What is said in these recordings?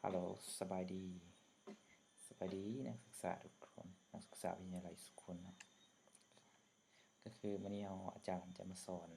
ຮັລໂຫຼ ສະບາຍດີ ສະບາຍດີນັກສຶກສາທຸກຄົນ, ນັກສຶກສາວິທະຍາໄລທຸກຄົນເນາະ. ກໍຄືມື້ນີ້ເຮົາ ອາຈານຈະມາສອນ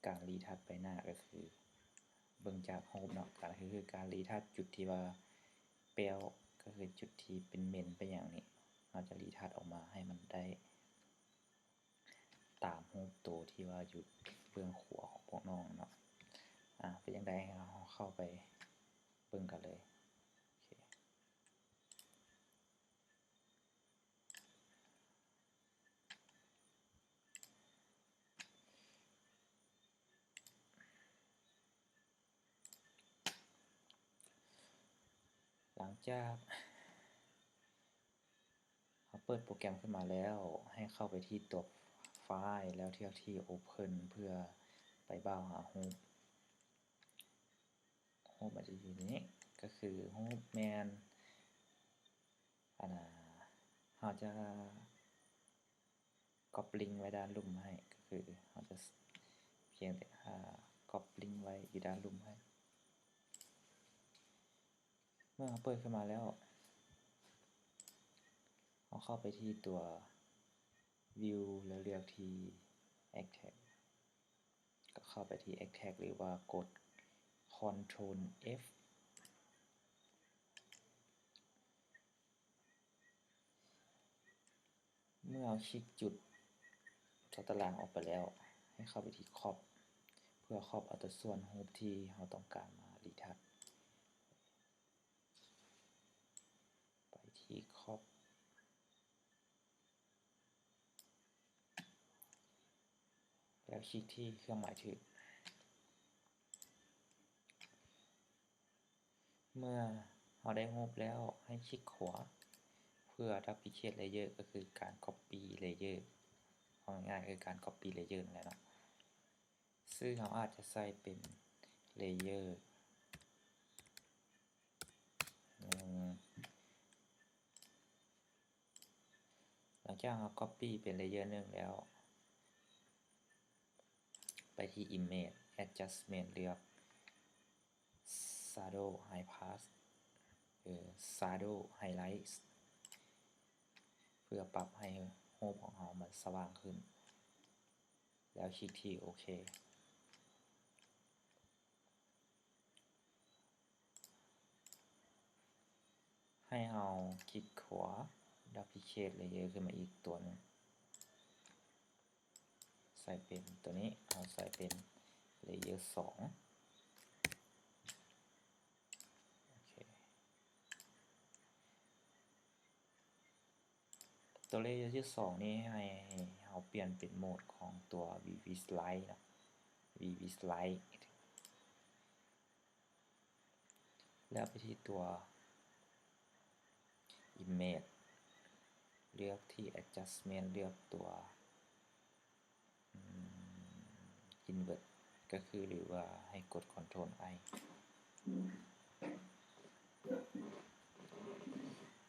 ການຣີທັດໃບໜ້າ, ກໍຄືເບິ່ງຈາກຮູບເນາະ, ການ ກໍຄືການຣີທັດຈຸດທີ່ວ່າແປ້ວ, ກໍຄືຈຸດທີ່ເປັນເມັນເປັນຫຍັງນີ້, ເຮົາຈະຣີທັດອອກມາໃຫ້ມັນໄດ້ ຕາມຮູບໂຕທີ່ວ່າຢູ່ເບື້ອງຂວາຂອງພວກນ້ອງເນາະ. ອາ ເປັນຈັ່ງໃດ ເຮົາເຂົ້າໄປເບິ່ງກັນເລີຍ. ໂອເຄ ຫຼັງຈາກ ເຮົາເປີດໂປຣແກຣມຂຶ້ນມາແລ້ວ, ໃຫ້ເຂົ້າໄປທີ່ຕົວໄຟລ໌ ແລ້ວເລືອກທີ່ Open ເພື່ອໄປບ່າວຫາຮູບ. ຮູບມັນຈະຢູ່ໃນນີ້, ກໍຄືຮູບແມ່ນ ອັນນ່າ ເຮົາຈະ copy link ໄວ້ດ້ານລຸ່ມໃຫ້, ກໍຄືເຮົາຈະພຽງແຕ່ copy link ໄວ້ຢູ່ດ້ານລຸ່ມໃຫ້. ເມື່ອເຮົາເປີດຂຶ້ນມາແລ້ວ, ເຮົາເຂົ້າໄປທີ່ຕົວ View ແລ້ວເລືອກທີ່ Extract, ກໍເຂົ້າໄປທີ່ Extract ຫຼືວ່າກົດ Control F. ເມື່ອເຮົາຄລິກຈຸດຕົວຕາລາງອອກໄປແລ້ວ, ໃຫ້ເຂົ້າໄປທີ່ Crop ເພື່ອ crop ເອົາຕົວສ່ວນຮູບທີ່ເຮົາຕ້ອງການມາຣີທັດ. ໄປທີ່ Crop ແລ້ວຄລິກທີ່ເຄື່ອງໝາຍຖືກ. ເມື່ອເຮົາໄດ້ຮູບແລ້ວ, ໃຫ້ຄລິກຂວາເພື່ອ Duplicate Layer ກໍຄືການ Copy Layer, ເວົ້າງ່າຍໆ ຄືການ Copy Layer ນັ້ນແຫຼະເນາະ. ຊື່ເຮົາອາດຈະໃສ່ເປັນ Layer ໜຶ່ງ. ຫຼັງຈາກເຮົາ Copy ເປັນ Layer ໜຶ່ງແລ້ວ, ໄປທີ່ Image Adjustment ເລືອກ Shadow High Pass ຫຼື Shadow Highlights ເພື່ອປັບໃຫ້ຮູບຂອງເຮົາມັນສະຫວ່າງຂຶ້ນ, ແລ້ວຄລິກທີ່ໂອເຄ. ໃຫ້ເຮົາຄລິກຂວາ Duplicate Layer ຂຶ້ນມາອີກຕົວໜຶ່ງ, ໃສ່ເປັນຕົວນີ້, ເຮົາໃສ່ເປັນ Layer ສອງ. ໂອເຄ ຕົວ Layer ທີສອງນີ້ ໃຫ້ເຮົາປ່ຽນເປັນໂໝດຂອງຕົວ Vivid Light ເນາະ, Vivid Light ແລ້ວໄປທີ່ຕົວ Image ເລືອກທີ່ Adjustment ເລືອກຕົວ ອືມ Invert ກໍຄື ຫຼືວ່າໃຫ້ກົດ Control I.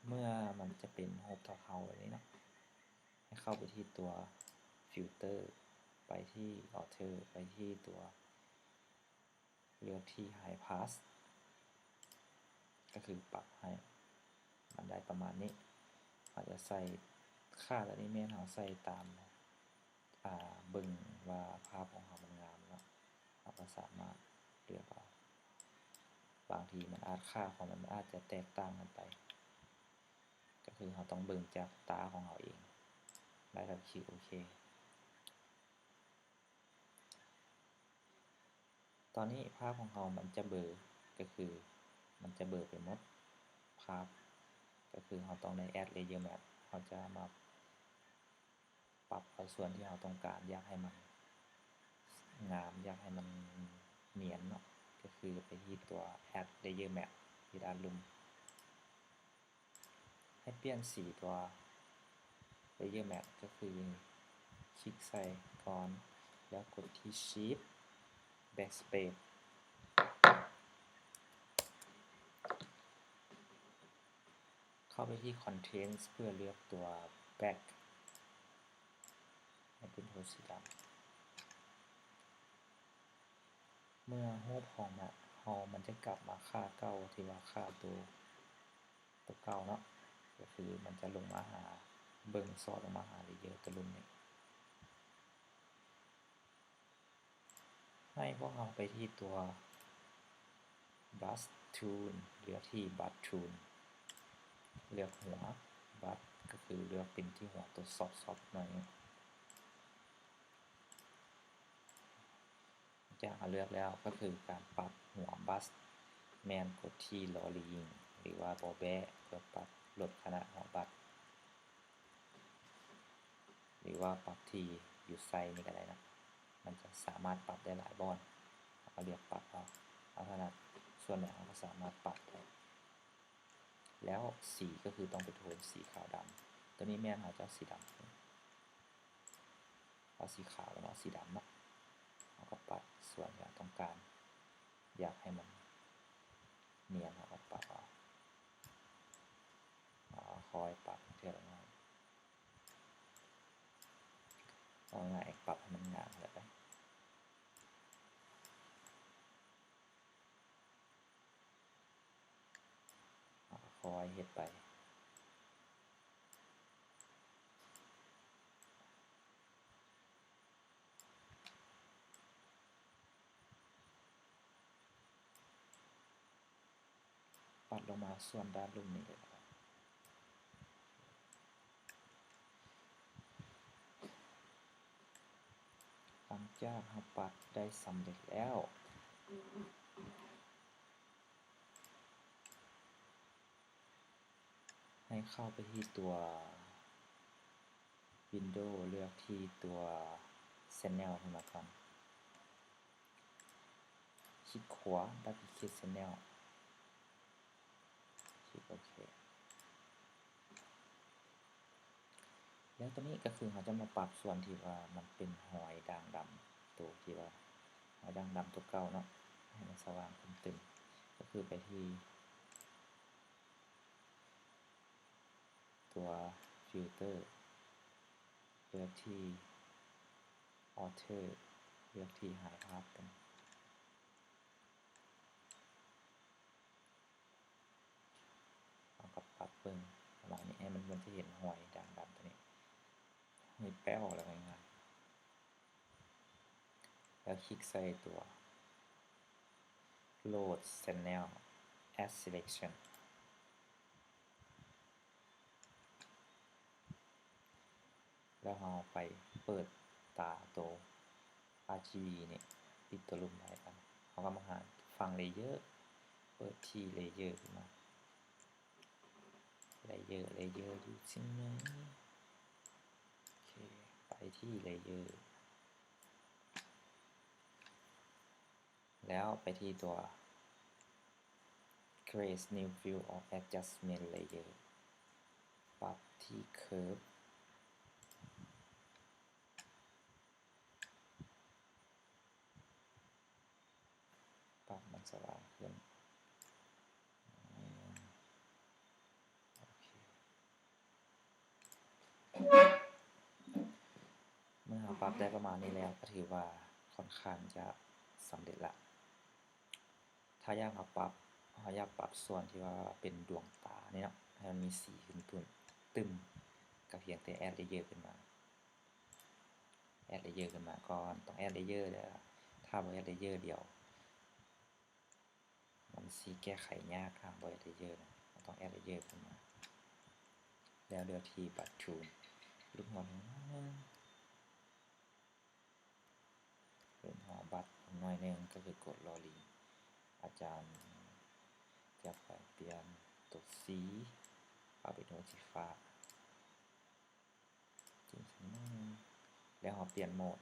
ເມື່ອມັນຈະເປັນຮູບເທົາໆແບບນີ້ເນາະ, ໃຫ້ເຂົ້າໄປທີ່ຕົວ Filter, ໄປທີ່ Author, ໄປທີ່ຕົວ ເລືອກທີ່ High Pass ກໍຄືປັບໃຫ້ມັນໄດ້ປະມານນີ້. ເຮົາຈະໃສ່ຄ່າຕົວນີ້ແມ່ນເຮົາໃສ່ຕາມ ອ່າ ເບິ່ງວ່າພາບຂອງເຮົາມັນງາມເນາະ, ເຮົາກໍສາມາດເລືອກເອົາ. ບາງທີມັນອາດ ຄ່າຂອງມັນອາດຈະແຕກຕ່າງກັນໄປ, ກໍຄືເຮົາຕ້ອງເບິ່ງຈາກຕາຂອງເຮົາເອງ ແລ້ວກໍຄລິກໂອເຄ. ຕອນນີ້ພາບຂອງເຮົາມັນຈະເບີ, ກໍຄືມັນຈະເບີໄປໝົດພາບ, ກໍຄືເຮົາຕ້ອງໄດ້ add layer mask, ເຮົາຈະມາປັບເອົາສ່ວນທີ່ເຮົາຕ້ອງການ ຢາກໃຫ້ມັນງາມ, ຢາກໃຫ້ມັນນຽນເນາະ, ກໍຄືໄປທີ່ຕົວ add layer mask ທີ່ດ້ານລຸ່ມ. ໃຫ້ປ່ຽນສີຕົວ layer mask ກໍຄືຄລິກໃສ່ກ່ອນ ແລ້ວກົດທີ່ Shift Backspace ເຂົ້າໄປທີ່ Content ເພື່ອເລືອກຕົວ Black ໃຫ້ເປັນໂທນສີດຳ. ເມື່ອຮູບຂອງ Mask ເຮົ ເຮົາ ມັນຈະກັບມາຄ່າເກົ່າທີ່ວ່າຄ່າໂຕ ໂຕເກົ່າເນາະ ກໍຄືມັນຈະລົງມາຫາ ເບິ່ງຊອດລົງມາຫາເລເຢີໂຕລຸ່ມນີ້. ໃຫ້ພວກເຮົາໄປທີ່ຕົວ Brush Tool ເລືອກທີ່ Brush Tool ເລືອກຫົວ Brush ກໍຄືເລືອກເປັນທີ່ຫົວໂຕຊອບໆໜ້ອຍໜຶ່ງ. ຈາກເຮົາເລືອກແລ້ວ ກໍຄືການປັບຫົວ Brush ແມ່ນກົດທີ່ລໍລີງ ຫຼືວ່າບໍ່ແບ້ ເພື່ອປັບລົດຂະໜາດຫົວ Brush ຫຼືວ່າປັບທີ່ຢູ່ໄຊນີ້ກໍໄດ້ນະ ມັນຈະສາມາດປັບໄດ້ຫຼາຍບ່ອນ ເຮົາກໍເລືອກປັບເອົາ ເອົາເທົ່ານັ້ນ ສ່ວນໃດເຮົາກໍສາມາດປັບໄດ້. ແລ້ວສີກໍຄືຕ້ອງເປັນໂທນສີຂາວດຳ ໂຕນີ້ແມ່ນເຮົາຈະເອົາສີດຳ ເອົາສີຂາວ ແລ້ວເອົາສີດຳເນາະ ເຮົາກໍປັບສ່ວນທີ່ເຮົາຕ້ອງການ ຢາກໃຫ້ມັນນຽນ ເຮົາກໍປັບເອົາ ເຮົາຄ່ອຍປັບເທື່ອລະໜ້ອຍ ເອົາງ່າຍ ປັບໃຫ້ມັນງາມແຫຼະໄປ. ເຮົາກໍຄ່ອຍເຮັດໄປ ປັບລົງມາສ່ວນດ້ານລຸ່ມນີ້ເລີຍ. ຫຼັງຈາກເຮົາປັບໄດ້ສຳເລັດແລ້ວ ໃຫ້ເຂົ້າໄປທີ່ຕົວ Window ເລືອກທີ່ຕົວ Channel ຂຶ້ນມາກ່ອນ ຄລິກຂວາ Duplicate Channel ຄລິກໂອເຄ. ແລ້ວຕອນນີ້ກໍຄືເຮົາຈະມາປັບສ່ວນທີ່ວ່າມັນເປັນຮອຍດ່າງດຳ ໂຕທີ່ວ່າຮອຍດ່າງດຳໂຕເກົ່າເນາະ ໃຫ້ມັນສະຫວ່າງຂຶ້ນຕື່ມ ກໍຄືໄປທີ່ຕົວ Filter ເລືອກທີ່ Auto ເລືອກທີ່ Hide Path ຕົງ ເຮົາກໍປັບເບິ່ງປະມານນີ້ ໃຫ້ມັນ ມັນຈະເຫັນຮອຍດ່າງດຳຕົວນີ້ ຮອຍແປ້ວ ເວົ້າແລ້ວງ່າຍໆ ແລ້ວຄລິກໃສ່ຕົວ Load Channel as Selection. ແລ້ວເຮົາໄປເປີດຕາໂຕ RGB ນີ້ ປິດໂຕລຸ່ມໄວ້ກ່ອນ ເຮົາກໍມາຫາຝັ່ງ Layer ເປີດທີ່ Layer ຂຶ້ນມາ Layer Layer ຢູ່ທີ່ໄຫນ ໂອເຄ ໄປທີ່ Layer ແລ້ວໄປທີ່ຕົວ Create New Fill or Adjustment Layer ປັບທີ່ Curve ປັບມັນສະຫວ່າງຂຶ້ນ ໂອເຄ ເມື່ອເຮົາປັບໄດ້ປະມານນີ້ແລ້ວ ກໍຖືວ່າຂ້ອນຂ້າງຈະສຳເລັດລະ. ຖ້າຢາກເຮົາປັບ ເຮົາຢາກປັບສ່ວນທີ່ວ່າເປັນດວງຕານີ້ເນາະ ໃຫ້ມັນມີສີຂຶ້ນຕື່ມ ກໍພຽງແຕ່ Add Layer ຂຶ້ນມາ Add Layer ຂຶ້ນມາກ່ອນ ຕ້ອງ Add Layer ເດີ້ ຖ້າບໍ່ Add Layer ດຽວ ມັນຊິແກ້ໄຂຍາກ ຖ້າບໍ່ Add Layer ນະ ເຮົາຕ້ອງ Add Layer ຂຶ້ນມາ ແລ້ວເລືອກທີ່ Brush Tool ຫຼຸດຫົວໜ້ອຍໜຶ່ງ ຫຼຸດຫົວບັດໜ້ອຍໜຶ່ງ ກໍຄືກົດລໍລີງ ອາຈານຈະໄປປ່ຽນຕົວສີ ເອົາເປັນໂທນສີຟ້າ ຈິ້ມໃສ່ໜ້ອຍໜຶ່ງ ແລ້ວເຮົາປ່ຽນໂໝດ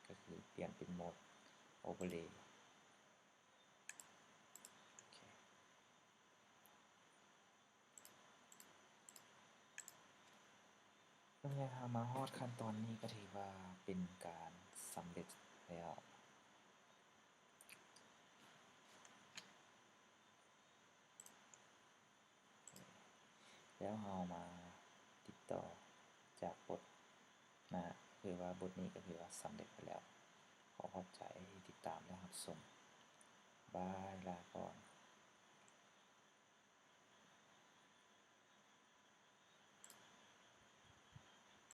ກໍຄືປ່ຽນເປັນໂໝດ Overlay ໂອເຄ ຫຼັງຈາກເຮົາມາຮອດຂັ້ນຕອນນີ້ ກໍຖືວ່າເປັນການສຳເລັດແລ້ວ. ແລ້ວເຮົາມາຕິດຕໍ່ຈາກບົດໜ້າ ຄືວ່າບົດນີ້ກໍຖືວ່າສຳເລັດໄປແລ້ວ. ຂໍຂອບໃຈທີ່ຕິດຕາມ ແລະ ຮັບຊົມ. ບາຍ ລາກ່ອນ.